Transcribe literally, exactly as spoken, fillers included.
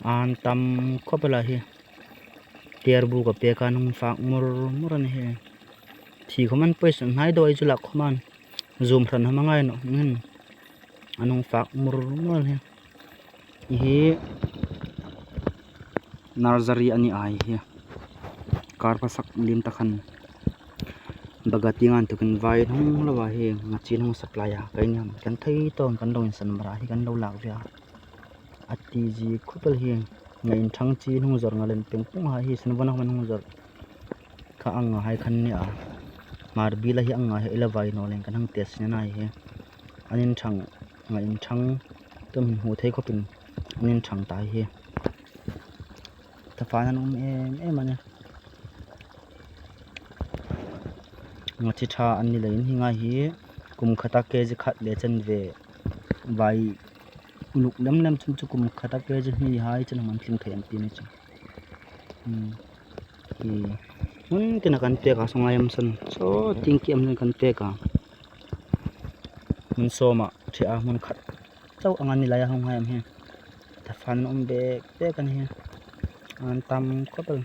An tam khawp el a hi. Tiar bu ka pek a, an hung fak mur mur a ni hi. Thi khawm an poison hnai deu a, ei chu lak khawm an zum hran hma ngai naw hin. An hung fak mur mur a ni hi. Hi nursery a ni a hi. Kar phasak lim ta khan. Baga tieng an tukin vai hung lo a hi, ngaiching hung supply a, kei ni am kan thei tawk kan lo insan mara hi kan lo lak ve a. A ti zie khawp el hi, ngaiin thang chi hung zawr nga len peng pung a hi, san vana man hung zawr. Kha ang nga hai khan ni a. Hmar bila hi ang nga hai la vai naw leng kan hang test ni a hi. An inthang, ngaiin thang tum hin hmu thei khawpin an inthang ta hi. Tafan an um em em a nih. Ngaiching tha an ni leiin hi ngai hi kum khata kg khat le chanve vai uluk lem lem chun chu kum khata kg hni hai chun hman tling thei an ti ni chu. Hmm. Hi hmun tina kan pek a, sungai am san. Saw tieng ki am kan pek a. Hmun sawma ṭhe a, hmun khat chau ang an ni lai a hung hai am hi. Tafan an um bek bek a ni hi. An tam khawp el.